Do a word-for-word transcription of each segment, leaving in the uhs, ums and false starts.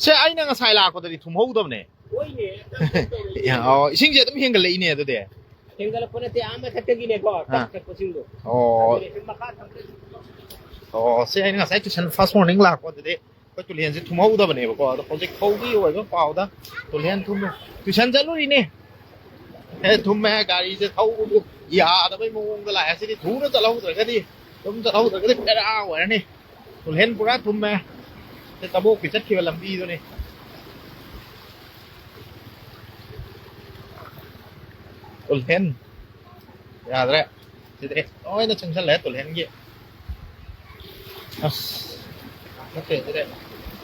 ꯁꯦ, ꯑꯩꯅ ꯉꯁꯥꯏ ꯂꯥꯛꯄꯗꯗꯤ ꯊꯨꯝꯍꯧꯗꯕꯅꯦ꯫ ꯍꯣꯏꯅꯦ, ꯑꯗꯨꯝ ꯇꯧꯔꯤꯅꯦ꯫ ꯑꯣ, ꯏꯁꯤꯡꯁꯦ ꯑꯗꯨꯝ ꯍꯦꯟꯒꯠꯂꯛꯏꯅꯦ ꯑꯗꯨꯗꯤ꯫ ꯍꯦꯟꯒꯠꯂꯛꯄ ꯅꯠꯇꯦ, ꯑꯥ ꯃꯊꯛꯇꯒꯤꯅꯦꯀꯣ, ꯑꯥ꯫ ꯇꯞ ꯇꯞꯄꯁꯤꯡꯗꯣ꯫ ꯑꯣ꯫ ꯑꯗꯨꯅꯦ, ꯁꯨꯝ ꯃꯈꯥ ꯊꯝꯕ꯫ ꯑꯣ, ꯁꯤ ꯑꯩꯅ ꯉꯁꯥꯏ tuition first morning ꯂꯥꯛꯄꯗꯗꯤ ꯑꯩꯈꯣꯏ ꯇꯨꯂꯦꯟꯁꯦ ꯊꯨꯝꯍꯧꯗꯕꯅꯦꯕꯀꯣ, ꯑꯗꯣ ꯍꯧꯖꯤꯛ ꯐꯥꯎꯒꯤ ꯑꯣꯏꯕ ꯄꯥꯎꯗ ꯇꯨꯂꯦꯟ ꯊꯨꯝꯃꯦ꯫ Tuition ꯆꯠꯂꯨꯔꯤꯅꯦ꯫ ꯑꯦ, ꯊꯨꯝꯃꯦ, ꯒꯥꯔꯤꯁꯦ ꯊꯧꯕꯕꯨ ꯌꯥꯗꯕꯩ ꯃꯑꯣꯡꯗ ꯂꯥꯛꯑꯦ꯫ ꯁꯤꯗꯤ ꯊꯨꯅ ꯆꯠꯍꯧꯗ꯭ꯔꯒꯗꯤ, ꯑꯗꯨꯝ ꯆꯠꯍꯧꯗ꯭ꯔꯒꯗꯤ ꯕꯦꯔꯥ ꯑꯣꯏꯔꯅꯤ꯫ ꯇꯨꯂꯦꯟ ꯄꯨꯔꯥ ꯊꯨꯝꯃꯦ꯫ ꯁꯤ ꯇꯕꯣꯛꯀꯤ ꯆꯠꯈꯤꯕ ꯂꯝꯕꯤꯗꯨꯅꯤ꯫ ꯇꯨꯂꯦꯟ ꯌꯥꯗ꯭ꯔꯦ꯫ ꯁꯤꯗꯤ ꯂꯣꯏꯅ ꯆꯪꯁꯜꯂꯦ ꯇꯨꯂꯦꯟꯒꯤ꯫ ꯑꯁ, ꯅꯠꯇꯦ, ꯁꯤꯗꯤ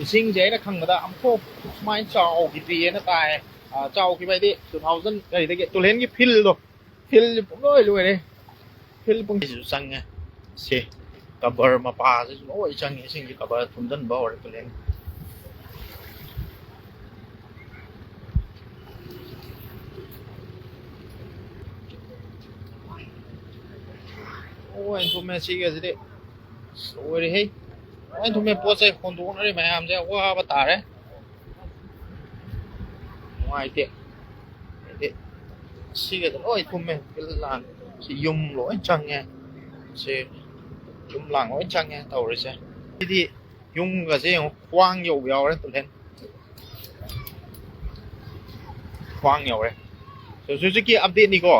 ꯏꯁꯤꯡꯁꯦ ꯑꯩꯅ ꯈꯪꯕꯗ ꯑꯃꯨꯛꯐꯥꯎ ꯁꯨꯃꯥꯏꯅ ꯆꯥꯎꯈꯤꯗ꯭ꯔꯤꯑꯅ ꯇꯥꯏ꯫ ꯑ, ꯆꯥꯎꯈꯤꯕ ꯍꯥꯏꯗꯤ two thousand ꯀꯔꯤꯗꯒꯤ ꯇꯨꯂꯦꯟꯒꯤ fieldꯗꯣ, fieldꯁꯦ ꯄꯨꯡꯂꯣꯏ ꯂꯣꯏꯔꯦ꯫ Field ꯄꯨꯡꯁꯤꯁꯨ ꯆꯪꯉꯦ꯫ ꯁꯤ cover ꯃꯄꯥꯁꯤꯁꯨ ꯂꯣꯏ ꯆꯪꯉꯦ꯫ ꯏꯁꯤꯡꯁꯤ cover ꯊꯨꯝꯖꯤꯟꯕ ꯍꯧꯔꯦ ꯇꯨꯂꯦꯟ꯫ ꯂꯣꯏ ꯊꯨꯝꯃꯦ ꯁꯤꯒꯁꯤꯗꯤ꯫ ꯑꯁ, ꯂꯣꯏꯔꯦꯍꯦ꯫ ꯂꯣꯏ ꯊꯨꯝꯃꯦ, ꯄꯣꯠ ꯆꯩ ꯍꯣꯟꯗꯣꯛꯅꯔꯤ ꯃꯌꯥꯝꯁꯦ, ꯑꯋꯥꯕ ꯇꯥꯔꯦ꯫ ꯅꯨꯡꯉꯥꯏꯇꯦ꯫ ꯍꯥꯏꯗꯤ ꯁꯤꯒꯗ ꯂꯣꯏ ꯊꯨꯝꯃꯦ꯫ ꯐꯤꯜ ꯂꯥꯡ꯫ ꯁꯤ ꯌꯨꯝ ꯂꯣꯏ ꯆꯪꯉꯦ꯫ ꯁꯤ ꯌꯨꯝ ꯂꯥꯡ ꯂꯣꯏ ꯆꯪꯉꯦ ꯇꯧꯔꯤꯁꯦ꯫ ꯁꯤꯗꯤ ꯌꯨꯝꯒꯁꯦ ꯌꯦꯡꯉꯨ, ꯈ꯭ꯋꯥꯡ ꯌꯧꯕ ꯌꯥꯎꯔꯦ ꯇꯨꯂꯦꯟ꯫ ꯈ꯭ꯋꯥꯡ ꯌꯧꯔꯦ꯫ ꯍꯧꯖꯤꯛ ꯍꯧꯖꯤꯛꯀꯤ updateꯅꯤꯀꯣ꯫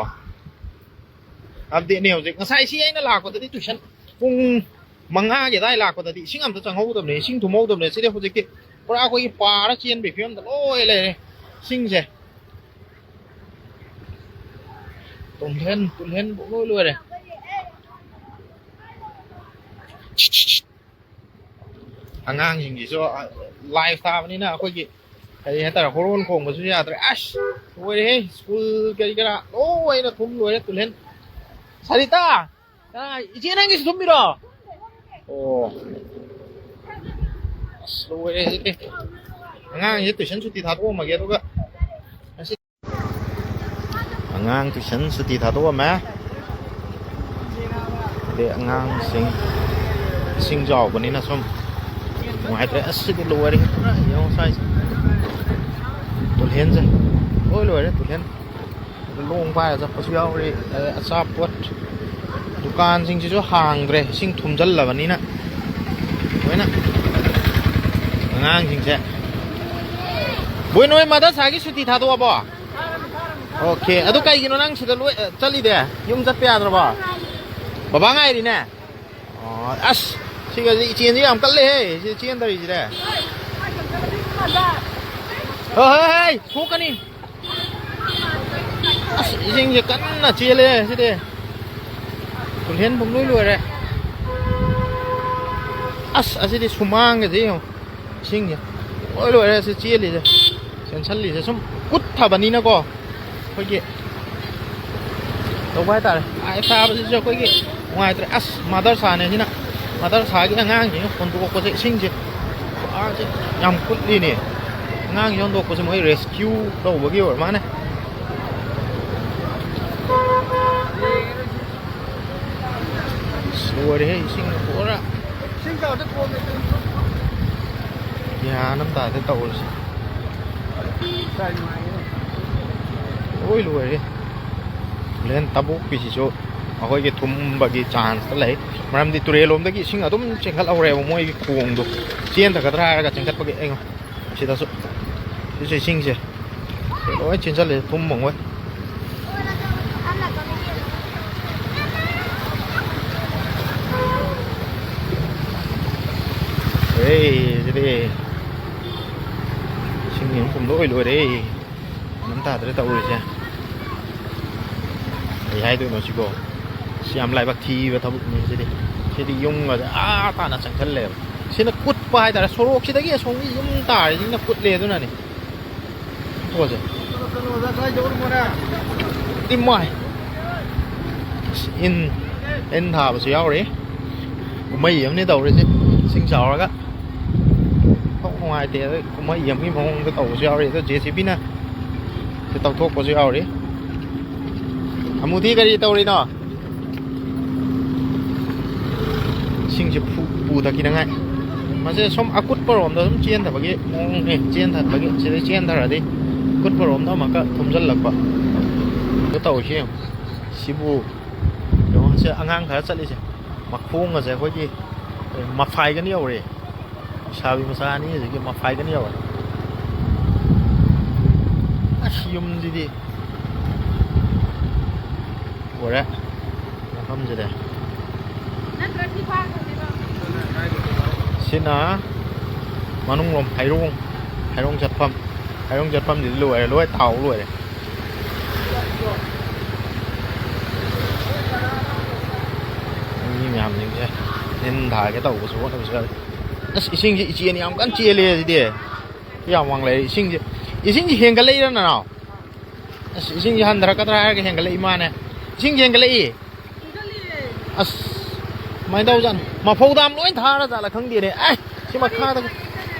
Updateꯅꯤ ꯍꯧꯖꯤꯛ꯫ ꯉꯁꯥꯏ ꯁꯤ ꯑꯩꯅ ꯂꯥꯛꯄꯗꯗꯤ tuition ꯄꯨꯡ ꯃꯉꯥꯒꯤ ꯑꯗꯥꯏ ꯂꯥꯛꯄꯗꯗꯤ ꯏꯁꯤꯡ ꯑꯝꯇ ꯆꯪꯍꯧꯗꯕꯅꯦ, ꯏꯁꯤꯡ ꯊꯨꯝꯍꯧꯗꯕꯅꯦ꯫ ꯁꯤꯗꯤ ꯍꯧꯖꯤꯛꯇꯤ ꯄꯨꯔꯥ ꯑꯩꯈꯣꯏꯒꯤ ꯄꯥꯔ ꯆꯦꯟꯕꯒꯤ ꯐꯤꯕꯝꯗ ꯂꯣꯏ ꯂꯩꯔꯦ ꯏꯁꯤꯡꯁꯦ꯫ ꯇꯨꯂꯦꯟ, ꯇꯨꯂꯦꯟ ꯂꯣꯏ ꯂꯣꯏꯔꯦ꯫ ꯑꯉꯥꯡꯁꯤꯡꯒꯤꯁꯨ, ꯑ, live ꯊꯥꯕꯅꯤꯅ ꯑꯩꯈꯣꯏꯒꯤ ꯀꯔꯤ ꯍꯥꯏꯇꯥꯔꯦ, ꯍꯣꯔꯣꯟ ꯈꯣꯡꯕꯁꯨ ꯌꯥꯗ꯭ꯔꯦ꯫ ꯑꯁ, ꯂꯣꯏꯔꯦꯍꯦ, ꯁ꯭ꯀꯨꯜ ꯀꯔꯤ ꯀꯔꯥ ꯂꯣꯏꯅ ꯊꯨꯝ ꯂꯣꯏꯔꯦ ꯇꯨꯂꯦꯟ꯫ ꯁꯔꯤꯇꯥ! ꯑ, ꯏꯆꯦ ꯅꯪꯒꯤꯁꯨ ꯊꯨꯝꯃꯤꯔꯣ? ꯑꯣ꯫ ꯑꯁ, ꯂꯣꯏꯔꯦ ꯍꯧꯖꯤꯛꯇꯤ꯫ ꯑꯉꯥꯡꯁꯦ tuition ꯁꯨꯇꯤ ꯊꯥꯗꯣꯛꯑꯝꯃꯒꯦ, ꯑꯗꯨꯒ ꯉꯁꯤ ꯑꯉꯥꯡ tuition ꯁꯨꯇꯤ ꯊꯥꯗꯣꯛꯑꯝꯃꯦ꯫ ꯑꯗꯩ ꯑꯉꯥꯡꯁꯤꯡ ꯏꯁꯤꯡ ꯆꯥꯎꯕꯅꯤꯅ ꯁꯨꯝ ꯅꯨꯡꯉꯥꯏꯇ꯭ꯔꯦ꯫ ꯑꯁ, ꯁꯤꯗꯤ ꯂꯣꯏꯔꯦ ꯄꯨꯔꯥ꯫ ꯌꯦꯡꯉꯣ ꯁ꯭ꯋꯥꯏꯁꯦ꯫ ꯇꯨꯂꯦꯟꯁꯦ ꯂꯣꯏ ꯂꯣꯏꯔꯦ, ꯇꯨꯂꯦꯟ꯫ ꯂꯣꯡ ꯄꯥꯏꯔ ꯆꯠꯄꯁꯨ ꯌꯥꯎꯔꯤ꯫ ꯑꯗꯩ ꯑꯆꯥꯄꯣꯠ ꯗꯨꯀꯥꯟꯁꯤꯡꯁꯤꯁꯨ ꯍꯥꯡꯗ꯭ꯔꯦ, ꯏꯁꯤꯡ ꯊꯨꯝꯖꯤꯜꯂꯕꯅꯤꯅ꯫ ꯂꯣꯏꯅ ꯑꯉꯥꯡꯁꯤꯡꯁꯦ꯫ ꯕꯣꯏ, ꯅꯣꯏ ꯃꯗꯔꯁꯥꯒꯤ ꯁꯨꯇꯤ ꯊꯥꯗꯣꯛꯑꯕꯣ? ꯑꯣꯀꯦ꯫ ꯑꯗꯨ ꯀꯩꯒꯤꯅꯣ ꯅꯪ ꯁꯤꯗ ꯂꯣꯏ, ꯑ, ꯆꯠꯂꯤꯗꯦ? ꯌꯨꯝ ꯆꯠꯄ ꯌꯥꯗ꯭ꯔꯕꯣ? ꯕꯕꯥ ꯉꯥꯏꯔꯤꯅꯦ? ꯑꯣ, ꯑꯁ, ꯁꯤꯒꯗꯤ ꯏꯆꯦꯟꯁꯦ ꯌꯥꯝ ꯀꯜꯂꯦꯍꯦ, ꯁꯤ ꯆꯦꯟꯗꯔꯤꯁꯤꯗꯤ꯫ ꯍꯣꯏ, ꯍꯣꯏ, ꯍꯣꯏ, ꯁꯣꯛꯀꯅꯤ꯫ ꯑꯁ, ꯏꯁꯤꯡꯁꯦ ꯀꯟꯅ ꯆꯦꯜꯂꯦ ꯁꯤꯗꯤ꯫ ꯇꯨꯂꯦꯟ ꯄꯨꯡꯂꯣꯏ ꯂꯣꯏꯔꯦ꯫ ꯑꯁ, ꯑꯁꯤꯗꯤ ꯁꯨꯃꯥꯡꯒꯁꯦ ꯌꯦꯡꯉꯣ꯫ ꯏꯁꯤꯡꯁꯦ ꯂꯣꯏ ꯂꯣꯏꯔꯦ ꯁꯤ ꯆꯦꯜꯂꯤꯁꯦ, ꯆꯦꯟꯁꯤꯜꯂꯤꯁꯦ꯫ ꯁꯨꯝ ꯀꯨꯠꯊꯕꯅꯤꯅꯀꯣ, ꯑꯩꯈꯣꯏꯒꯤ ꯇꯧꯕ ꯍꯥꯏꯇꯥꯔꯦ꯫ ꯑꯥꯏ ꯊꯥꯕꯁꯤꯁꯨ ꯑꯩꯈꯣꯏꯒꯤ ꯅꯨꯡꯉꯥꯏꯇ꯭ꯔꯦ꯫ ꯑꯁ, ꯃꯗꯔꯁꯥꯅꯦ ꯁꯤꯅ꯫ ꯃꯗꯔꯁꯥꯒꯤ ꯑꯉꯥꯡꯁꯤꯡꯅ ꯍꯣꯟꯗꯣꯛꯄꯁꯦ, ꯏꯁꯤꯡꯁꯦ ꯈꯨꯠꯁꯦ ꯌꯥꯝ ꯀꯨꯠꯂꯤꯅꯦ꯫ ꯑꯉꯥꯡꯁꯦ ꯍꯣꯟꯗꯣꯛꯄꯁꯦ ꯃꯣꯏ ꯔꯦꯁꯀ꯭ꯌꯨ ꯇꯧꯕꯒꯤ ꯑꯣꯏꯔ ꯃꯥꯅꯦ꯫ ꯑꯁ, ꯂꯣꯏꯔꯦꯍꯦ, ꯏꯁꯤꯡ ꯄꯨꯔꯥ꯫ ꯒ꯭ꯌꯥꯟ ꯑꯃ ꯇꯥꯗꯦ ꯇꯧꯔꯤꯁꯦ꯫ ꯂꯣꯏ ꯂꯣꯏꯔꯦ꯫ ꯍꯣꯔꯦꯟ ꯇꯕꯣꯛꯄꯤꯁꯤꯁꯨ ꯑꯩꯈꯣꯏꯒꯤ ꯊꯨꯝꯕꯒꯤ ꯆꯥꯟꯁꯇ ꯂꯩ꯫ ꯃꯔꯝꯗꯤ ꯇꯨꯔꯦꯜꯂꯣꯝꯗꯒꯤ ꯏꯁꯤꯡ ꯑꯗꯨꯝ ꯆꯦꯟꯈꯠꯍꯧꯔꯦꯕ, ꯃꯣꯏꯒꯤ ꯈꯣꯡꯗꯣ ꯆꯦꯟꯊꯒꯗ꯭ꯔꯥ ꯍꯥꯏꯔꯒ ꯆꯦꯟꯈꯠꯄꯒꯤ꯫ ꯑꯩꯉꯣ-, ꯁꯤꯗꯁꯨ, ꯁꯤꯁꯨ ꯏꯁꯤꯡꯁꯦ ꯂꯣꯏ ꯆꯦꯟꯁꯤꯜꯂꯦ, ꯊꯨꯝꯕ ꯃꯣꯏ꯫ ꯑꯦ, ꯁꯤꯗꯤ ꯏꯁꯤꯡ ꯌꯦꯡꯐꯝ ꯂꯣꯏ ꯂꯣꯏꯔꯦ꯫ ꯒ꯭ꯌꯥꯟ ꯇꯥꯗ꯭ꯔꯦ ꯇꯧꯔꯤꯁꯦ꯫ ꯀꯩ ꯍꯥꯏꯗꯣꯏꯅꯣ ꯁꯤꯕꯣ? ꯁꯤ ꯌꯥꯝ ꯂꯥꯏꯕꯛ ꯊꯤꯕ ꯊꯕꯛꯅꯤ ꯁꯤꯗꯤ꯫ ꯁꯤꯗꯤ ꯌꯨꯝꯒꯁꯦ ꯑꯥ ꯇꯥꯅ ꯆꯪꯁꯜꯂꯦꯕ꯫ ꯁꯤꯅ ꯀꯨꯠꯄ ꯍꯥꯏꯇꯥꯔꯦ꯫ ꯁꯣꯔꯣꯛꯁꯤꯗꯒꯤ ꯑꯁꯣꯝꯒꯤ ꯌꯨꯝ ꯇꯥꯔꯤꯁꯤꯅ ꯀꯨꯠꯂꯦ꯫ ꯑꯗꯨꯅꯅꯦ꯫ ꯄꯣꯠꯁꯦ꯫ ꯏꯃꯥꯏ꯫ ꯑꯁ, ꯏꯟ, ꯏꯟ ꯊꯥꯕꯁꯨ ꯌꯥꯎꯔꯤ꯫ ꯀꯨꯝꯍꯩ ꯑꯃꯅꯤ ꯇꯧꯔꯤꯁꯦ, ꯏꯁꯤꯡ ꯆꯥꯎꯔꯒ꯫ ꯊꯣꯛ ꯅꯨꯡꯉꯥꯏꯇꯦ꯫ ꯑꯗ ꯀꯨꯝꯍꯩ ꯑꯃꯒꯤ ꯃꯑꯣꯡꯗ ꯇꯧꯕꯁꯨ ꯌꯥꯎꯔꯤ꯫ ꯑꯗꯣ JCBꯅ ꯁꯤ ꯇꯧꯊꯣꯛꯄꯁꯨ ꯌꯥꯎꯔꯤ꯫ ꯑꯃꯨꯗꯤ ꯀꯔꯤ ꯇꯧꯔꯤꯅꯣ? ꯏꯁꯤꯡꯁꯦ ꯐꯨ-, ꯄꯨꯊꯈꯤꯅꯉꯥꯏ꯫ ꯃꯁꯦ ꯁꯨꯝ ꯑꯀꯨꯠꯄꯔꯣꯝꯗ ꯑꯗꯨꯝ ꯆꯦꯟꯊꯕꯒꯤ ꯃꯑꯣꯡꯅꯦ, ꯆꯦꯟꯊꯕꯒꯤ, ꯁꯤꯗꯩ ꯆꯦꯟꯊꯔꯗꯤ ꯑꯀꯨꯠꯄꯔꯣꯝꯗ ꯑꯃꯨꯛꯀ ꯊꯨꯝꯖꯤꯜꯂꯛꯄ꯫ ꯑꯗꯨ ꯇꯧꯔꯤꯁꯤ ꯌꯦꯡꯉꯨ꯫ ꯁꯤꯕꯨ ꯌꯦꯡꯉꯨ, ꯁꯤ ꯑꯉꯥꯡ ꯈꯔ ꯆꯠꯂꯤꯁꯦ, ꯃꯈꯣꯡꯒꯁꯦ ꯑꯩꯈꯣꯏꯒꯤ ꯃꯐꯥꯏꯒꯅꯤ ꯌꯧꯔꯦ꯫ ꯂꯩꯁꯥꯕꯤ ꯃꯆꯥ ꯑꯅꯤ ꯑꯁꯤꯒꯤ ꯃꯐꯥꯏꯒꯅꯤ ꯌꯧꯔꯦ꯫ ꯑꯁ, ꯌꯨꯝꯁꯤꯗꯤ ꯂꯣꯏꯔꯦ ꯃꯐꯝꯁꯤꯗꯤ꯫ ꯁꯤꯅ ꯃꯅꯨꯡꯂꯣꯝ ꯍꯩꯔꯣꯡ, ꯍꯩꯔꯣꯡ ꯆꯠꯐꯝ, ꯍꯩꯔꯣꯡ ꯆꯠꯐꯝꯁꯤꯗꯤ ꯂꯣꯏꯔꯦ, ꯂꯣꯏ ꯇꯥꯎ ꯂꯣꯏꯔꯦ꯫ ꯃꯤ ꯃꯌꯥꯝꯁꯤꯡꯁꯦ ꯏꯟ ꯊꯥꯒꯦ ꯇꯧꯕꯁꯨ ꯍꯣꯠꯅꯕꯁꯨ ꯌꯥꯗꯦ꯫ ꯑꯁ, ꯏꯁꯤꯡꯁꯦ ꯏꯆꯦꯜ ꯌꯥꯝ ꯀꯟꯅ ꯆꯦꯜꯂꯦ ꯁꯤꯗꯤ꯫ ꯌꯥꯝ ꯋꯥꯡ ꯂꯩꯔꯦ ꯏꯁꯤꯡꯁꯦ꯫ ꯏꯁꯤꯡꯁꯦ ꯍꯦꯟꯒꯠꯂꯛꯏꯔ, ꯅꯅꯥꯎ? ꯑꯁ, ꯏꯁꯤꯡꯁꯦ ꯍꯟꯊꯔꯛꯀꯗ꯭ꯔꯥ ꯍꯥꯏꯔꯒ ꯍꯦꯟꯒꯠꯂꯛꯏ ꯃꯥꯅꯦ꯫ ꯏꯁꯤꯡꯁꯦ ꯍꯦꯟꯒꯠꯂꯛꯏ꯫ ꯑꯁ, ꯀꯃꯥꯏꯅ ꯇꯧꯖꯥꯠꯅꯣ? ꯃꯐꯧ ꯗꯥꯝ ꯂꯣꯏ ꯊꯥꯔ ꯖꯥꯠꯂ ꯈꯪꯗꯦꯅꯦ꯫ ꯑꯦ, ꯁꯤ ꯃꯈꯥꯗꯒ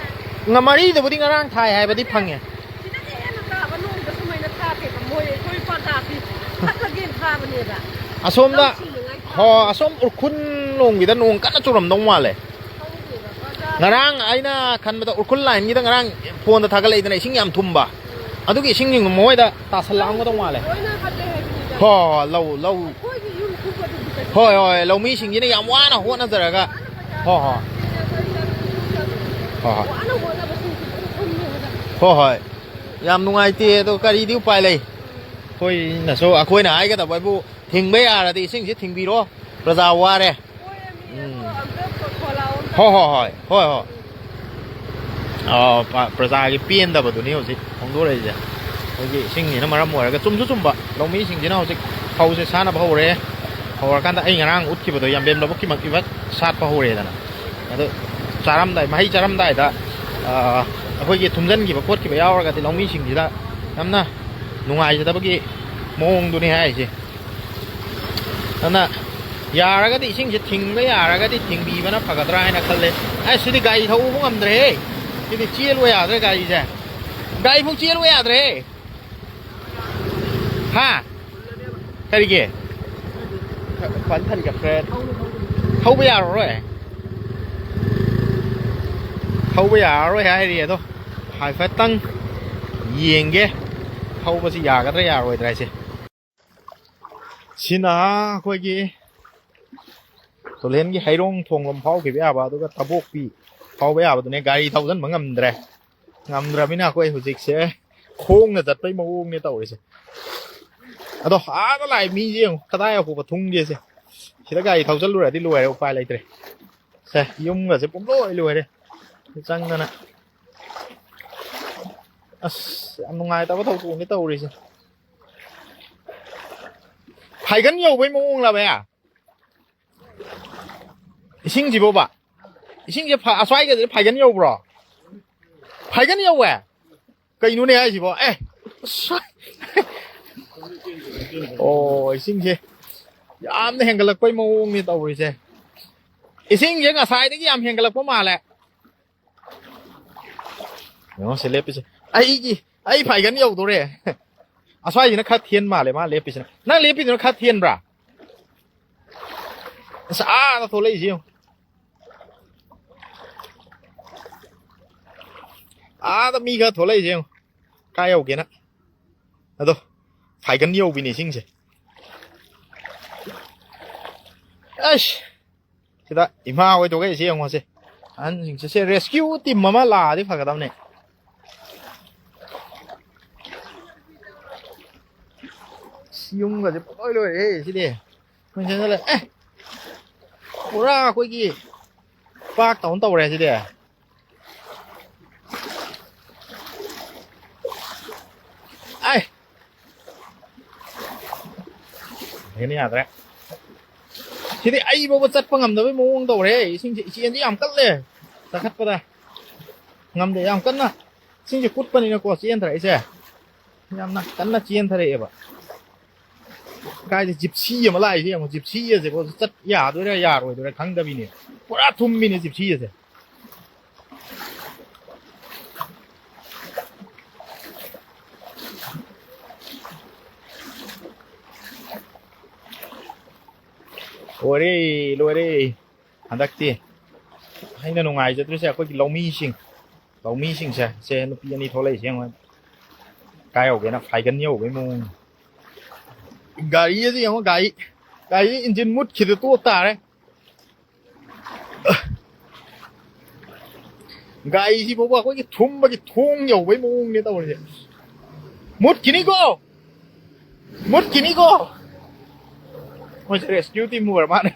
ꯉ-, ꯃꯔꯤꯗꯕꯨꯗꯤ ꯉꯔꯥꯡ ꯊꯥꯏ ꯍꯥꯏꯕꯗꯤ ꯐꯪꯉꯦ꯫ ꯁꯤꯗꯒꯤ ꯍꯦꯟꯅ ꯇꯥꯕ ꯅꯣꯡꯗ ꯁꯨꯃꯥꯏꯅ ꯊꯥꯗꯦꯕ꯫ ꯃꯣꯏ ꯑꯩꯈꯣꯏ ꯄꯥꯟꯗꯥꯁꯤ ꯊꯠꯂꯒꯦꯅ ꯊꯥꯕꯅꯦꯕ꯫ ꯑꯁꯣꯝꯗ, ꯂꯧ ꯁꯤꯡꯅꯉꯥꯏ ꯍꯣ, ꯊꯥꯕꯅꯦ꯫ ꯑꯁꯣꯝ ꯎꯔꯈꯨꯜ ꯂꯣꯝꯒꯤꯗ ꯅꯣꯡ ꯀꯟꯅ ꯆꯨꯔꯝꯗꯧ ꯃꯥꯜꯂꯦ꯫ ꯈꯪꯗꯦꯕ, ꯄꯥꯟꯗꯥ ꯉꯔꯥꯡ ꯑꯩꯅ ꯈꯟꯕꯗ ꯎꯔꯈꯨꯜ ꯂꯥꯏꯟꯒꯤꯗ ꯉꯔꯥꯡ ꯐꯣꯟꯗ ꯊꯥꯒꯠꯂꯛꯏꯗꯅ, ꯏꯁꯤꯡ ꯌꯥꯝ ꯊꯨꯝꯕ꯫ ꯑꯗꯨꯒꯤ ꯏꯁꯤꯡꯁꯤꯡꯗꯣ ꯃꯣꯏꯗ ꯇꯥꯁꯜꯂꯛꯑꯝꯒꯗꯧ ꯃꯥꯜꯂꯦ꯫ ꯂꯣꯏꯅ ꯍꯜꯂꯦ ꯍꯥꯏꯕꯅꯤꯗ꯫ ꯍꯣꯏ, ꯍꯣꯏ, ꯂꯧ, ꯂꯧ꯫ ꯑꯩꯈꯣꯏꯒꯤ ꯌꯨꯝ ꯊꯨꯝꯕꯗꯨꯕꯨ ꯀꯩꯁꯨ ꯍꯣꯏ, ꯍꯣꯏ, ꯂꯧꯃꯤꯁꯤꯡꯁꯤꯅ ꯌꯥꯝ ꯋꯥꯅ ꯍꯣꯠꯅꯖꯔꯒ꯫ ꯍꯣꯏ, ꯍꯣꯏ꯫ ꯍꯣꯏ, ꯍꯣꯏ꯫ ꯋꯥꯅ ꯍꯣꯠꯅꯕꯁꯤꯡꯁꯤ ꯂꯣꯏ ꯊꯨꯝꯃꯦ ꯍꯥꯏꯕ꯫ ꯍꯣꯏ, ꯍꯣꯏ꯫ ꯌꯥꯝ ꯅꯨꯡꯉꯥꯏꯇꯦ, ꯑꯗꯣ ꯀꯔꯤꯗꯤ ꯎꯄꯥꯏ ꯂꯩ? ꯑꯩꯈꯣꯏꯅꯁꯨ, ꯑꯩꯈꯣꯏꯅ ꯍꯥꯏꯒꯗꯕ ꯍꯥꯏꯕꯨ, ꯊꯤꯡꯕ ꯌꯥꯔꯗꯤ ꯏꯁꯤꯡꯁꯤ ꯊꯤꯡꯕꯤꯔꯣ, ꯄ꯭ꯔꯖꯥ ꯋꯥꯔꯦ꯫ ꯎꯝ꯫ ꯍꯣꯏ, ꯍꯣꯏ, ꯍꯣꯏ, ꯍꯣꯏ, ꯍꯣꯏ꯫ ꯑꯥ, ꯄ-, ꯄ꯭ꯔꯖꯥꯒꯤ ꯄꯦꯟꯗꯕꯗꯨꯅꯤ ꯍꯧꯖꯤꯛ ꯐꯣꯡꯗꯣꯔꯛꯏꯁꯦ꯫ ꯑꯩꯈꯣꯏꯒꯤ ꯏꯁꯤꯡꯁꯤꯅ ꯃꯔꯝ ꯑꯣꯏꯔꯒ, ꯆꯨꯝꯁꯨ ꯆꯨꯝꯕ, ꯂꯧꯃꯤꯁꯤꯡꯁꯤꯅ ꯍꯧꯖꯤꯛ ꯐꯧꯁꯦ ꯁꯥꯟꯅꯕ ꯍꯧꯔꯦ꯫ ꯍꯧꯔꯀꯥꯟꯗ ꯑꯩ ꯉꯔꯥꯡ ꯎꯠꯈꯤꯕꯗꯣ, ꯌꯥꯝꯕꯦꯝ ꯂꯧꯕꯨꯛꯀꯤ ꯃꯛ-, ꯏꯃꯛ ꯁꯥꯠꯄ ꯍꯧꯔꯦꯗꯅ꯫ ꯑꯗꯨ ꯆꯥꯔꯝꯗꯥꯏ, ꯃꯍꯩ ꯆꯥꯔꯝꯗꯥꯏꯗ, ꯑꯥ, ꯑꯩꯈꯣꯏꯒꯤ ꯊꯨꯝꯖꯤꯟꯈꯤꯕ ꯈꯣꯠꯈꯤꯕ ꯌꯥꯎꯔꯒꯗꯤ ꯂꯧꯃꯤꯁꯤꯡꯁꯤꯗ ꯌꯥꯝꯅ ꯅꯨꯡꯉꯥꯏꯖꯗꯕꯒꯤ ꯃꯑꯣꯡꯗꯨꯅꯤ ꯍꯥꯏꯔꯤꯁꯦ꯫ ꯑꯗꯨꯅ ꯌꯥꯔꯒꯗꯤ ꯏꯁꯤꯡꯁꯦ ꯊꯤꯡꯕ ꯌꯥꯔꯒꯗꯤ ꯊꯤꯡꯕꯤꯕꯅ ꯐꯒꯗ꯭ꯔꯥ ꯍꯥꯏꯅ ꯈꯜꯂꯦ꯫ ꯑꯁ, ꯁꯤꯗꯤ ꯒꯥꯔꯤ ꯊꯧꯕ ꯉꯝꯗ꯭ꯔꯦꯍꯦ꯫ ꯁꯤꯗꯤ ꯆꯦꯜꯂꯨ ꯌꯥꯗ꯭ꯔꯦ ꯒꯥꯔꯤꯁꯦ꯫ ꯒꯥꯔꯤꯐꯧ ꯆꯦꯜꯂꯨ ꯌꯥꯗ꯭ꯔꯦꯍꯦ꯫ ꯍꯥ? ꯀꯔꯤꯒꯤ? ꯈ꯭ꯋꯥꯏ ꯐꯟꯒ ꯐ꯭ꯔꯦꯠ꯫ ꯊꯧꯕ ꯌꯥꯔꯔꯣꯏ꯫ ꯊꯧꯕ ꯌꯥꯔꯔꯣꯏ ꯍꯥꯏꯔꯤ꯫ ꯑꯗꯣ ꯍꯥꯏꯐꯦꯠꯇꯪ ꯌꯦꯡꯒꯦ, ꯊꯧꯕꯁꯤ ꯌꯥꯒꯗ꯭ꯔꯥ ꯌꯥꯔꯣꯏꯗ꯭ꯔꯥ ꯍꯥꯏꯁꯦ꯫ ꯁꯤꯅ ꯑꯩꯈꯣꯏꯒꯤ ꯇꯨꯂꯦꯟꯒꯤ ꯍꯩꯔꯣꯡ ꯊꯣꯡꯂꯣꯝ ꯐꯥꯎꯈꯤꯕ ꯌꯥꯕ, ꯑꯗꯨꯒ ꯇꯕꯣꯛꯄꯤ ꯐꯥꯎꯕ ꯌꯥꯕꯗꯨꯅꯦ꯫ ꯒꯥꯔꯤ ꯊꯧꯖꯤꯟꯕ ꯉꯝꯗ꯭ꯔꯦ꯫ ꯉꯝꯗ꯭ꯔꯕꯅꯤꯅ ꯑꯩꯈꯣꯏ ꯍꯧꯖꯤꯛꯁꯦ ꯈꯣꯡꯅ ꯆꯠꯄꯩ ꯃꯑꯣꯡꯅꯦ ꯇꯧꯔꯤꯁꯦ꯫ ꯑꯗꯣ ꯑꯥꯗ ꯂꯥꯛꯏ ꯃꯤꯁꯦ ꯌꯦꯡꯉꯨ, ꯀꯗꯥꯏ ꯌꯧꯈ꯭ꯔꯕ ꯊꯨꯡꯒꯦꯁꯦ꯫ ꯁꯤꯗ ꯒꯥꯔꯤ ꯊꯧꯖꯤꯜꯂꯨꯔꯗꯤ ꯂꯣꯏꯔꯦ, ꯎꯄꯥꯏ ꯂꯩꯇ꯭ꯔꯦ꯫ ꯁꯦ, ꯌꯨꯝꯒꯁꯦ ꯄꯨꯝꯂꯣꯏ ꯂꯣꯏꯔꯦ꯫ ꯆꯪꯗꯅ꯫ ꯑꯁ, ꯌꯥꯝ ꯅꯨꯡꯉꯥꯏꯇꯕ ꯊꯧꯗꯣꯛꯅꯤ ꯇꯧꯔꯤꯁꯦ꯫ ꯐꯥꯏꯒꯟ ꯌꯧꯕꯩ ꯃꯑꯣꯡꯂꯕ? ꯏꯁꯤꯡꯁꯤꯕꯣꯕ? ꯏꯁꯤꯡꯁꯦ ꯐ-, ꯑꯁ꯭ꯋꯥꯏꯒꯁꯦ ꯐꯥꯏꯒꯟ ꯌꯧꯕ꯭ꯔꯣ? ꯐꯥꯏꯒꯟ ꯌꯧꯋꯦ? ꯀꯩꯅꯣꯅꯦ ꯍꯥꯏꯁꯤꯕꯣ? ꯑꯦ! ꯑꯁ! ꯑꯣ, ꯏꯁꯤꯡꯁꯦ ꯌꯥꯝꯅ ꯍꯦꯟꯒꯠꯂꯛꯄꯩ ꯃꯑꯣꯡꯅꯤ ꯇꯧꯔꯤꯁꯦ꯫ ꯏꯁꯤꯡꯁꯦ ꯉꯁꯥꯏꯗꯒꯤ ꯌꯥꯝ ꯍꯦꯟꯒꯠꯂꯛꯄ ꯃꯥꯜꯂꯦ꯫ ꯌꯦꯡꯉꯣ ꯁꯤ ꯂꯦꯞꯄꯤꯁꯦ꯫ ꯑꯩꯒꯤ, ꯑꯩ ꯐꯥꯏꯒꯟ ꯌꯧꯗꯣꯔꯦ꯫ ꯑꯁ꯭ꯋꯥꯏꯁꯤꯅ ꯈꯔ ꯊꯦꯟ ꯃꯥꯜꯂꯦ ꯃꯥ ꯂꯦꯞꯄꯤꯁꯤꯅ꯫ ꯅꯪ ꯂꯦꯞꯄꯤꯗꯨꯅ ꯈꯔ ꯊꯦꯟꯕ꯭ꯔꯥ? ꯑꯁ, ꯑꯥꯗ ꯊꯣꯛꯂꯛꯏꯁꯦ ꯌꯦꯡꯉꯣ꯫ ꯑꯥꯗ ꯃꯤ ꯈꯔ ꯊꯣꯛꯂꯛꯏꯁꯦ ꯌꯦꯡꯉꯣ꯫ ꯀꯥꯏ ꯌꯧꯒꯦꯅ꯫ ꯑꯗꯣ, ꯐꯥꯏꯒꯟ ꯌꯧꯕꯤꯅꯦ ꯏꯁꯤꯡꯁꯦ꯫ ꯑꯁ! ꯁꯤꯗ ꯏꯃꯥ ꯍꯣꯏ ꯊꯣꯛꯂꯛꯏꯁꯦ ꯌꯦꯡꯉꯣꯁꯦ꯫ ꯑꯍꯟꯁꯤꯡꯁꯦ, ꯁꯦ rescue team ꯑꯃ ꯂꯥꯛꯑꯗꯤ ꯐꯒꯗꯕꯅꯦ꯫ ꯁꯤ ꯌꯨꯝꯒꯁꯦ ꯄꯨꯡꯂꯣꯏ ꯂꯣꯏꯔꯦꯍꯦ ꯁꯤꯗꯤ꯫ ꯃꯣꯏ ꯆꯪꯁꯤꯜꯂꯦ꯫ ꯑꯦ! ꯄꯨꯔꯥ ꯑꯩꯈꯣꯏꯒꯤ ꯄꯥꯛ ꯇꯧꯅ ꯇꯧꯔꯦ ꯁꯤꯗꯤ꯫ ꯑꯩ! ꯍꯦꯟꯅ ꯌꯥꯗ꯭ꯔꯦ꯫ ꯁꯤꯗꯤ ꯑꯩ ꯐꯥꯎꯕ ꯆꯠꯄ ꯉꯝꯗꯕꯩ ꯃꯑꯣꯡ ꯇꯧꯔꯦ꯫ ꯏꯁꯤꯡꯁꯦ, ꯏꯆꯦꯟꯁꯦ ꯌꯥꯝ ꯀꯜꯂꯦ꯫ ꯆꯥꯈꯠꯄꯗ ꯉꯝꯗꯦ꯫ ꯌꯥꯝ ꯀꯟꯅ ꯏꯁꯤꯡꯁꯦ ꯀꯨꯠꯄꯅꯤꯅꯀꯣ, ꯆꯦꯟꯊꯔꯛꯏꯁꯦ꯫ ꯌꯥꯝꯅ ꯀꯟꯅ ꯆꯦꯟꯊꯔꯛꯑꯦꯕ꯫ ꯀꯥꯏꯗ ꯖꯤꯞꯁꯤ ꯑꯃ ꯂꯥꯛꯏꯁꯦ ꯌꯦꯡꯉꯣ꯫ ꯖꯤꯞꯁꯤ ꯑꯁꯦꯀꯣ, ꯆꯠ ꯌꯥꯗꯣꯏꯔꯥ ꯌꯥꯔꯣꯏꯗꯣꯏꯔꯥ ꯈꯪꯗꯕꯤꯅꯦ꯫ ꯄꯨꯔꯥ ꯊꯨꯝꯕꯤꯅꯦ ꯖꯤꯞꯁꯤ ꯑꯁꯦ꯫ ꯂꯣꯏꯔꯦ, ꯂꯣꯏꯔꯦ꯫ ꯍꯟꯗꯛꯇꯤ ꯑꯩꯅ ꯅꯨꯡꯉꯥꯏꯖꯗ꯭ꯔꯤꯁꯦ ꯑꯩꯈꯣꯏꯒꯤ ꯂꯧꯃꯤꯁꯤꯡ, ꯂꯧꯃꯤꯁꯤꯡꯁꯦ, ꯁꯦ ꯅꯨꯄꯤ ꯑꯅꯤ ꯊꯣꯛꯂꯛꯏꯁꯦ ꯌꯦꯡꯉꯣ꯫ ꯀꯥꯏ ꯌꯧꯒꯦꯅ ꯐꯥꯏꯒꯟ ꯌꯧꯕꯩ ꯃꯑꯣꯡ꯫ ꯒꯥꯔꯤ ꯑꯁꯤ ꯌꯦꯡꯉꯣ, ꯒꯥꯔꯤ, ꯒꯥꯔꯤ ꯏꯟꯖꯤꯟ ꯃꯨꯠꯈꯤꯗ ꯇꯣꯛ ꯇꯥꯔꯦ꯫ ꯒꯥꯔꯤꯁꯤ ꯐꯥꯎꯕ ꯑꯩꯈꯣꯏꯒꯤ ꯊꯨꯝꯕꯒꯤ ꯊꯣꯡ ꯌꯧꯕꯩ ꯃꯑꯣꯡꯅꯦ ꯇꯧꯔꯤꯁꯦ꯫ ꯃꯨꯠꯈꯤꯅꯤꯀꯣ, ꯃꯨꯠꯈꯤꯅꯤꯀꯣ꯫ ꯃꯣꯏꯁꯦ rescue team ꯑꯣꯏꯔ ꯃꯥꯜꯂꯦ꯫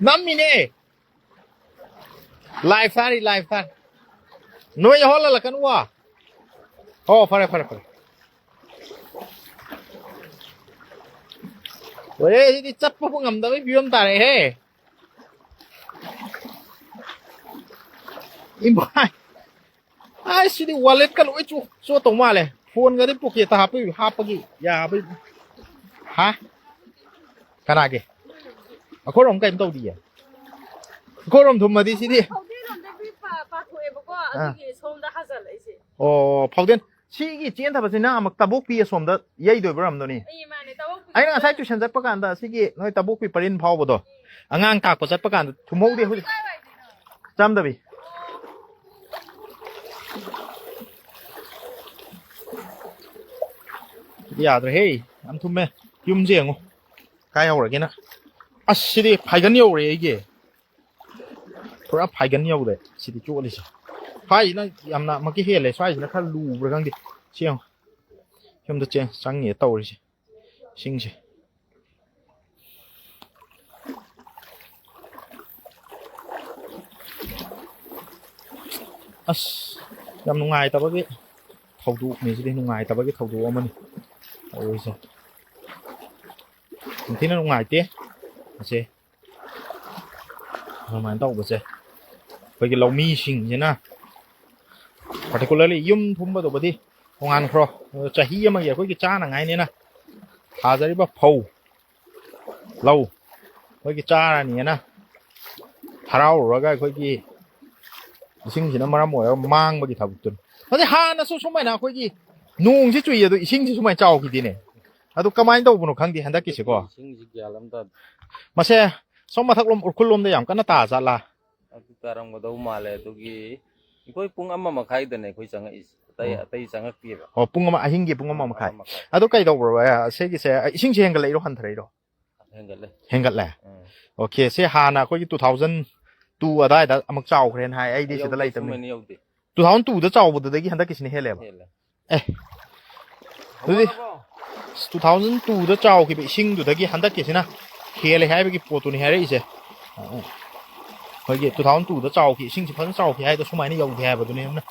ꯅꯝꯃꯤꯅꯦ꯫ Live ꯊꯥꯔꯤ, live ꯊꯥꯔꯤ꯫ ꯅꯣꯏ ꯌꯥꯎꯍꯜꯂꯛꯀꯅꯨ꯫ ꯑꯣ, ꯐꯔꯦ, ꯐꯔꯦ, ꯐꯔꯦ꯫ ꯂꯣꯏꯔꯦ, ꯁꯤꯗꯤ ꯆꯠꯄꯕꯨ ꯉꯝꯗꯕꯒꯤ ꯐꯤꯕꯝ ꯇꯥꯔꯦꯍꯦ꯫ ꯏꯃꯥꯏ꯫ ꯑꯁ, ꯁꯤꯗꯤ wallet ꯀ ꯂꯣꯏ ꯆꯣ-, ꯆꯣꯠꯇꯧ ꯃꯥꯜꯂꯦ꯫ Phone ꯒꯗꯤ pocket ꯇ ꯍꯥꯞꯄꯩ, ꯍꯥꯞꯄꯒꯤ ꯌꯥꯕꯩ꯫ ꯍꯥ? ꯀꯅꯥꯒꯤ? ꯑꯩꯈꯣꯏꯔꯣꯝ ꯀꯩꯝ ꯇꯧꯗꯤꯌꯦ꯫ ꯑꯩꯈꯣꯏꯔꯣꯝ ꯊꯨꯝꯃꯗꯤ ꯁꯤꯗꯤ꯫ ꯐꯥꯎꯗꯦꯟ ꯂꯣꯝꯗꯒꯤ ꯄꯥ-, ꯄꯥꯊꯣꯛꯑꯦꯕꯀꯣ, ꯑꯥ꯫ ꯑꯗꯨꯒꯤ ꯁꯣꯝꯗ ꯍꯥꯖꯤꯜꯂꯛꯏꯁꯦ꯫ ꯑꯣ, ꯐꯥꯎꯗꯦꯟ꯫ ꯁꯤꯒꯤ ꯆꯦꯟꯊꯕꯁꯤꯅ ꯑꯃꯨꯛ ꯇꯕꯣꯛꯄꯤ ꯑꯁꯣꯝꯗ ꯌꯩꯗꯣꯏꯕ ꯑꯣꯏꯔꯝꯗꯣꯏꯅꯤ꯫ ꯑꯩ ꯃꯥꯅꯦ, ꯇꯕꯣꯛꯄꯤ ꯑꯩꯅ ꯉꯁꯥꯏ ꯆꯠꯄ tuition ꯆꯠꯄ ꯀꯥꯟꯗ ꯁꯤꯒꯤ ꯅꯣꯏ ꯇꯕꯣꯛꯄꯤ ꯄꯔꯤꯟ ꯐꯥꯎꯕꯗꯣ, ꯑꯉꯥꯡ ꯇꯥꯛꯄ ꯆꯠꯄ ꯀꯥꯟꯗ ꯊꯨꯝꯍꯧꯗꯦ ꯍꯧꯖꯤꯛ꯫ ꯀꯥꯏꯋꯥꯏꯗꯩꯅꯣ? ꯆꯥꯝꯗꯕꯤ꯫ ꯌꯥꯗ꯭ꯔꯦꯍꯦ, ꯌꯥꯝ ꯊꯨꯝꯃꯦ꯫ ꯌꯨꯝꯁꯦ ꯌꯦꯡꯉꯣ, ꯀꯥꯏ ꯍꯧꯔꯒꯦꯅ꯫ ꯑꯁ, ꯁꯤꯗꯤ ꯐꯥꯏꯒꯟ ꯌꯧꯔꯦ ꯑꯩꯒꯤ꯫ ꯄꯨꯔꯥ ꯐꯥꯏꯒꯟ ꯌꯧꯔꯦ ꯁꯤꯗꯤ ꯆꯣꯠꯂꯤꯁꯦ꯫ ꯁ꯭ꯋꯥꯏꯁꯤꯅ ꯌꯥꯝꯅ ꯑꯃꯨꯛꯀ ꯍꯦꯜꯂꯦ, ꯁ꯭ꯋꯥꯏꯁꯤꯅ ꯈꯔ ꯂꯨꯕ꯭ꯔꯥ ꯈꯪꯗꯦ꯫ ꯁꯤ ꯌꯦꯡꯉꯣ, ꯌꯨꯝꯗ ꯆꯦ-, ꯆꯪꯉꯦ ꯇꯧꯔꯤꯁꯦ꯫ ꯏꯁꯤꯡꯁꯦ꯫ ꯑꯁ, ꯌꯥꯝ ꯅꯨꯡꯉꯥꯏꯇꯕꯒꯤ ꯊꯧꯗꯣꯛꯅꯤ ꯁꯤꯗꯤ, ꯅꯨꯡꯉꯥꯏꯇꯕꯒꯤ ꯊꯧꯗꯣꯛ ꯑꯃꯅꯤ ꯇꯧꯔꯤꯁꯦ꯫ ꯌꯥꯝ ꯊꯤꯅ ꯅꯨꯡꯉꯥꯏꯇꯦ ꯑꯁꯦ꯫ ꯑꯗꯨꯃꯥꯏꯅ ꯇꯧꯕꯁꯦ ꯑꯩꯈꯣꯏꯒꯤ ꯂꯧꯃꯤꯁꯤꯡꯁꯤꯅ, particularly ꯌꯨꯝ ꯊꯨꯝꯕꯗꯨꯕꯨꯗꯤ ꯇꯣꯉꯥꯟꯈ꯭ꯔꯣ, ꯆꯍꯤ ꯑꯃꯒꯤ ꯑꯩꯈꯣꯏꯒꯤ ꯆꯥꯅꯉꯥꯏꯅꯦꯅ ꯊꯥꯖꯔꯤꯕ ꯐꯧ, ꯂꯧ, ꯑꯩꯈꯣꯏꯒꯤ ꯆꯥꯔꯅꯤꯅ ꯍꯔꯥꯎꯔꯨꯔꯒ ꯑꯩꯈꯣꯏꯒꯤ ꯏꯁꯤꯡꯁꯤꯅ ꯃꯔꯝ ꯑꯣꯏꯔꯒ ꯃꯥꯡꯕꯒꯤ ꯊꯕꯛꯇꯨꯅꯤ꯫ ꯑꯗꯩ ꯍꯥꯟꯅꯁꯨ ꯁꯨꯃꯥꯏꯅ ꯑꯩꯈꯣꯏꯒꯤ ꯅꯣꯡꯁꯤ ꯆꯨꯏ, ꯑꯗꯣ ꯏꯁꯤꯡꯁꯤ ꯁꯨꯃꯥꯏꯅ ꯆꯥꯎꯈꯤꯗꯦꯅꯦ꯫ ꯑꯗꯨ ꯀꯃꯥꯏꯅ ꯇꯧꯕꯅꯣ ꯈꯪꯗꯦ ꯍꯟꯗꯛꯀꯤꯁꯤꯀꯣ꯫ ꯏꯁꯤꯡꯁꯤ ꯒ꯭ꯌꯥꯟ ꯑꯃ ꯇꯥꯗꯦ꯫ ꯃꯁꯦ ꯁꯣꯝ ꯃꯊꯛ ꯂꯣꯝ ꯎꯔꯈꯨꯜ ꯂꯣꯝꯗ ꯌꯥꯝ ꯀꯟꯅ ꯇꯥ ꯖꯥꯠꯂꯥ? ꯑꯗꯨ ꯇꯥꯔꯝꯒꯗꯧ ꯃꯥꯜꯂꯦ꯫ ꯑꯗꯨꯒꯤ ꯑꯩꯈꯣꯏ ꯄꯨꯡ ꯑꯃ ꯃꯈꯥꯏꯗꯅꯦ ꯑꯩꯈꯣꯏ ꯆꯪꯉꯛꯏꯁꯦ, ꯑꯇꯩ ꯑꯣ꯫ ꯑꯇꯩ ꯆꯪꯉꯛꯇꯦꯕ꯫ ꯑꯣ, ꯄꯨꯡ ꯑꯃ, ꯑꯍꯤꯡꯒꯤ ꯄꯨꯡ ꯑꯃ ꯃꯈꯥꯏ꯫ ꯑꯃ ꯃꯈꯥꯏ꯫ ꯑꯗꯨ ꯀꯩꯗꯧꯕ꯭ꯔꯣ, ꯑ, ꯁꯤꯒꯤꯁꯦ, ꯑ, ꯏꯁꯤꯡꯁꯦ ꯍꯦꯟꯒꯠꯂꯛꯏꯔꯣ, ꯍꯟꯊꯔꯛꯏꯔꯣ? ꯍꯦꯟꯒꯠꯂꯦ꯫ ꯍꯦꯟꯒꯠꯂꯦ꯫ ꯎꯝ꯫ ꯑꯣꯀꯦ, ꯁꯤ ꯍꯥꯟꯅ ꯑꯩꯈꯣꯏꯒꯤ two thousand two ꯑꯗꯥꯏꯗ ꯑꯃꯨꯛ ꯆꯥꯎꯈ꯭ꯔꯦꯅ ꯍꯥꯏ, ꯑꯩꯗꯤ ꯁꯤꯗ ꯌꯧꯗꯦ, ꯂꯩꯇꯕꯅꯤ꯫ ꯁꯨꯃꯥꯏꯅ ꯌꯧꯗꯦ꯫ Two thousand twoꯗ ꯆꯥꯎꯕꯗꯨꯗꯒꯤ ꯍꯟꯗꯛꯀꯤꯁꯤꯅ ꯍꯦꯜꯂꯦꯕ꯫ ꯍꯦꯜꯂꯦ꯫ ꯑꯦ, ꯑꯗꯨꯗꯤ two thousand twoꯗ ꯆꯥꯎꯈꯤꯕ ꯏꯁꯤꯡꯗꯨꯗꯒꯤ ꯍꯟꯗꯛꯀꯤꯁꯤꯅ ꯍꯦꯜꯂꯦ ꯍꯥꯏꯕꯒꯤ ꯄꯣꯠꯇꯨꯅꯤ ꯍꯥꯏꯔꯛꯏꯁꯦ꯫ ꯑꯩꯈꯣꯏꯒꯤ two thousand twoꯗ ꯆꯥꯎꯈꯤ, ꯏꯁꯤꯡꯁꯤ ꯐꯖꯅ ꯆꯥꯎꯈꯤ ꯍꯥꯏꯗꯣ ꯁꯨꯃꯥꯏꯅ ꯌꯧꯗꯦ ꯍꯥꯏꯕꯗꯨꯅꯤ꯫ ꯑꯗꯨꯅ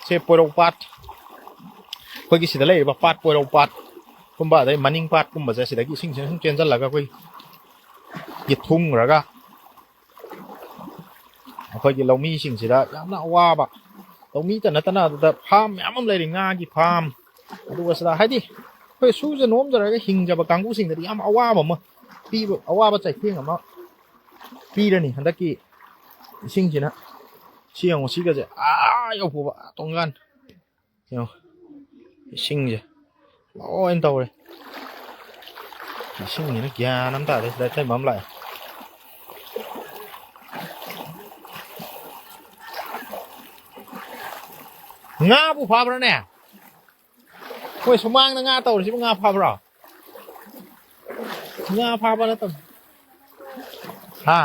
ꯁꯦ ꯄꯣꯏꯔꯧ ꯄꯥꯠ, ꯑꯩꯈꯣꯏꯒꯤ ꯁꯤꯗ ꯂꯩꯔꯤꯕ ꯄꯥꯠ, ꯄꯣꯏꯔꯧ ꯄꯥꯠ ꯀꯨꯝꯕ, ꯑꯗꯩ ꯃꯅꯤꯡ ꯄꯥꯠꯀꯨꯝꯕꯁꯦ ꯁꯤꯗꯒꯤ ꯏꯁꯤꯡꯁꯤꯅ ꯁꯨꯝ ꯆꯦꯟꯁꯤꯜꯂꯒ ꯑꯩꯈꯣꯏ ꯊꯨꯡꯈ꯭ꯔꯒ ꯑꯩꯈꯣꯏꯒꯤ ꯂꯧꯃꯤꯁꯤꯡꯁꯤꯗ ꯌꯥꯝꯅ ꯑꯋꯥꯕ, ꯂꯧꯃꯤꯇ ꯅꯠꯇꯅ ꯑꯗꯨꯗ ꯐꯥꯝ ꯃꯌꯥꯝ ꯑꯃ ꯂꯩꯔꯤ, ꯉꯥꯒꯤ ꯐꯥꯝ, ꯑꯗꯨꯒ ꯁꯤꯗ ꯍꯥꯏꯗꯤ ꯑꯩꯈꯣꯏ ꯁꯨꯖ ꯅꯣꯝꯖꯔꯒ ꯍꯤꯡꯖꯕ ꯀꯥꯡꯕꯨꯁꯤꯡꯗꯗꯤ ꯌꯥꯝ ꯑꯋꯥꯕ ꯑꯃ ꯄꯤꯕ, ꯑꯋꯥꯕ ꯆꯩꯊꯦꯡ ꯑꯃ ꯄꯤꯔꯅꯤ ꯍꯟꯗꯛꯀꯤ ꯏꯁꯤꯡꯁꯤꯅ꯫ ꯁꯤ ꯌꯦꯡꯉꯣ, ꯁꯤꯒꯁꯦ ꯑꯥ ꯌꯧꯐꯥꯎꯕ, ꯑꯥ ꯇꯣꯡꯒꯥꯟ꯫ ꯌꯦꯡꯉꯣ, ꯏꯁꯤꯡꯁꯦ ꯂꯣꯏꯅ ꯇꯧꯔꯦ꯫ ꯏꯁꯤꯡꯁꯤꯅ ꯒ꯭ꯌꯥꯟ ꯑꯃ ꯇꯥꯗꯦ꯫ ꯁꯤꯗ ꯑꯊꯦꯟꯕ ꯑꯃ ꯂꯥꯛꯑꯦ꯫ ꯉꯥꯕꯨ ꯐꯥꯕ꯭ꯔꯥꯅꯦ? ꯍꯣꯏ, ꯁꯨꯃꯥꯡꯗ ꯉꯥ ꯇꯧꯔꯤꯁꯤꯕꯨ ꯉꯥ ꯐꯥꯕ꯭ꯔꯣ? ꯉꯥ ꯐꯥꯕ ꯅꯠꯇꯕ꯫ ꯍꯥ?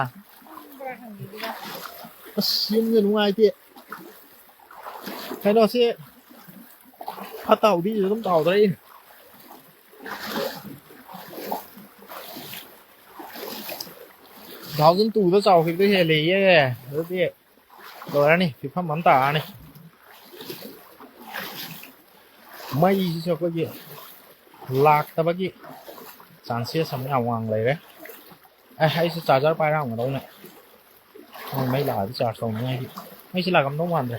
ꯑꯁ, ꯌꯨꯝꯁꯦ ꯅꯨꯡꯉꯥꯏꯇꯦ꯫ ꯀꯩꯅꯣꯁꯦ, ꯐꯠꯇ ꯍꯥꯎꯊꯤꯁꯦ ꯑꯗꯨꯝ ꯇꯥꯎꯗ꯭ꯔꯛꯏꯅꯦ꯫ Two thousand twoꯗ ꯆꯥꯎꯈꯤꯕꯗ ꯍꯦꯜꯂꯦꯌꯦ꯫ ꯑꯗꯨꯗꯤ ꯂꯣꯏꯔꯅꯤ, ꯐꯤꯐꯝ ꯑꯃ ꯇꯥꯔꯅꯤ꯫ ꯃꯩꯁꯤꯁꯨ ꯑꯩꯈꯣꯏꯒꯤ ꯂꯥꯛꯇꯕꯒꯤ chances ꯑꯃ ꯌꯥꯝ ꯋꯥꯡ ꯂꯩꯔꯦ꯫ ꯑꯦ, ꯑꯩꯁꯨ charger ꯄꯥꯏꯔꯝꯒꯗꯧꯅꯦ꯫ ꯃꯣꯏ ꯃꯩ ꯂꯥꯛꯑꯗꯤ charge ꯇꯧꯅꯤꯡꯉꯥꯏꯒꯤ꯫ ꯃꯩꯁꯤ ꯂꯥꯛꯑꯝꯗꯧ ꯃꯥꯟꯗ꯭ꯔꯦ꯫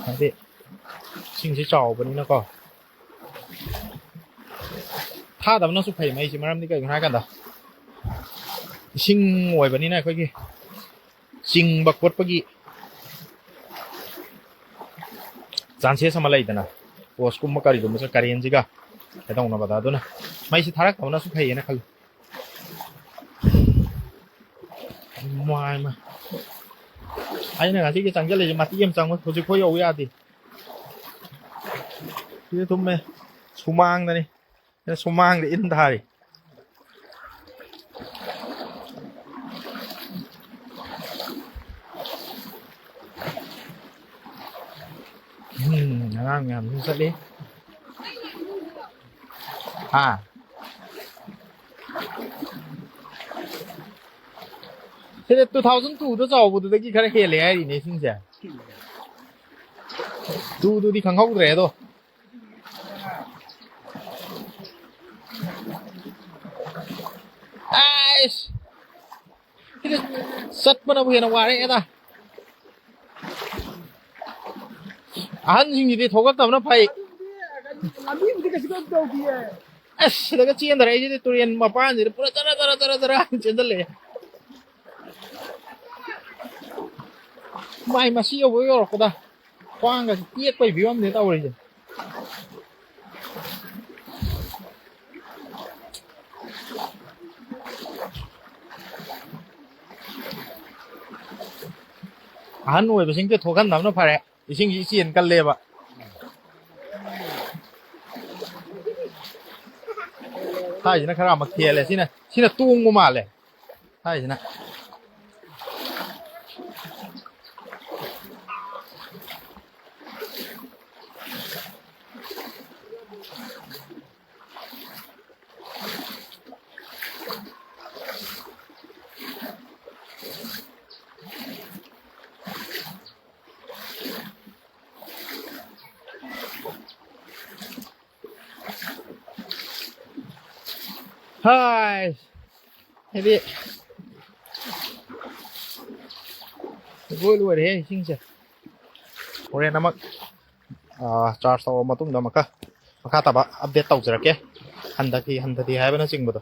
ꯍꯥꯏꯗꯤ ꯏꯁꯤꯡꯁꯤ ꯆꯥꯎꯕꯅꯤꯅꯀꯣ꯫ ꯊꯥꯗꯕꯅꯁꯨ ꯐꯩ ꯃꯩꯁꯤ, ꯃꯔꯝꯗꯤ ꯀꯩꯒꯤꯅꯣ ꯍꯥꯏꯀꯥꯟꯗ ꯏꯁꯤꯡ ꯑꯣꯏꯕꯅꯤꯅ ꯑꯩꯈꯣꯏꯒꯤ ꯆꯤꯡꯕ ꯈꯣꯠꯄꯒꯤ chances ꯑꯃ ꯂꯩꯗꯅ, post ꯀꯨꯝꯕ ꯀꯔꯤꯒꯨꯝꯕꯁꯦ current ꯁꯤꯒ ꯀꯩꯗꯧꯅꯕꯗ꯫ ꯑꯗꯨꯅ ꯃꯩꯁꯤ ꯊꯥꯔꯛꯇꯕꯅꯁꯨ ꯐꯩꯌꯦꯅ ꯈꯜꯂꯤ꯫ ꯃꯥꯏ, ꯃꯥꯏ꯫ ꯑꯩꯅ ꯉꯁꯤꯒꯤ ꯆꯪꯁꯤꯜꯂꯤꯁꯦ ꯃꯇꯦꯛ ꯑꯃ ꯆꯪꯕ, ꯍꯧꯖꯤꯛ ꯐꯥꯎ ꯌꯧ ꯌꯥꯗꯦ꯫ ꯁꯤꯗ ꯊꯨꯝꯃꯦ꯫ ꯁꯨꯃꯥꯡꯗꯅꯤ꯫ ꯁꯤꯗ ꯁꯨꯃꯥꯡꯗ ꯏꯟ ꯊꯥꯔꯤ꯫ ꯎꯝ, ꯑꯉꯥꯡ ꯃꯌꯥꯝꯁꯨ ꯆꯠꯂꯤ꯫ ꯍꯥ? ꯁꯤꯗ two thousand two ꯗ ꯆꯥꯎꯕꯗꯨꯗꯒꯤ ꯈꯔ ꯍꯦꯜꯂꯦ ꯍꯥꯏꯔꯤꯅꯦ ꯏꯁꯤꯡꯁꯦ꯫ Two ꯗꯨꯗꯤ ꯈꯪꯍꯧꯗ꯭ꯔꯦ ꯑꯗꯣ꯫ ꯑꯥꯏꯁ! ꯁꯤꯗ ꯆꯠꯄꯅꯕꯨ ꯍꯦꯟꯅ ꯋꯥꯔꯦꯗ꯫ ꯑꯍꯟꯁꯤꯡꯁꯤꯗꯤ ꯊꯣꯛꯂꯛꯇꯕꯅ ꯐꯩ꯫ ꯂꯝꯕꯤꯕꯨꯗꯤ ꯀꯩꯁꯨ ꯇꯧꯗꯤꯌꯦ꯫ ꯑꯁ, ꯁꯤꯗꯒ ꯆꯦꯟꯊꯔꯛꯏꯁꯤꯗꯤ ꯇꯨꯔꯦꯟ ꯃꯄꯥꯟꯁꯤꯗ ꯄꯨꯔꯥ ꯖꯔ ꯖꯔ ꯖꯔ ꯖꯔ ꯆꯦꯟꯁꯤꯜꯂꯛꯑꯦ꯫ ꯃꯥꯏ ꯃꯁꯤ ꯌꯧꯕ ꯌꯧꯔꯛꯄꯗ ꯈ꯭ꯋꯥꯡꯒꯁꯦ ꯇꯦꯛꯄꯒꯤ ꯐꯤꯕꯝꯅꯦ ꯇꯧꯔꯤꯁꯦ꯫ ꯑꯍꯟ ꯑꯣꯏꯕꯁꯤꯡꯁꯦ ꯊꯣꯛꯍꯟꯗꯕꯅ ꯐꯔꯦ꯫ ꯏꯁꯤꯡꯁꯤ ꯏꯆꯦꯟ ꯀꯜꯂꯦꯕ꯫ ꯊꯥꯏꯁꯤꯅ ꯈꯔ ꯑꯃ ꯈꯦꯜꯂꯦ꯫ ꯁꯤꯅ, ꯁꯤꯅ ꯇꯣꯡꯕ ꯃꯥꯜꯂꯦ꯫ ꯊꯥꯏꯁꯤꯅ꯫ ꯍꯥꯏ꯫ ꯍꯥꯏꯗꯤ, ꯂꯣꯏ ꯂꯣꯏꯔꯦꯍꯦ ꯏꯁꯤꯡꯁꯦ꯫ ꯍꯣꯔꯦꯟ ꯑꯃꯨꯛ, ꯑꯥ, ꯆꯥꯔꯖ ꯇꯧꯔꯕ ꯃꯇꯨꯡꯗ ꯑꯃꯨꯛꯀ ꯃꯈꯥ ꯇꯥꯕ ꯑꯞꯗꯦꯠ ꯇꯧꯖꯔꯛꯀꯦ꯫ ꯍꯟꯊꯈꯤ, ꯍꯟꯊꯗꯦ ꯍꯥꯏꯕꯅꯆꯤꯡꯕꯗꯣ꯫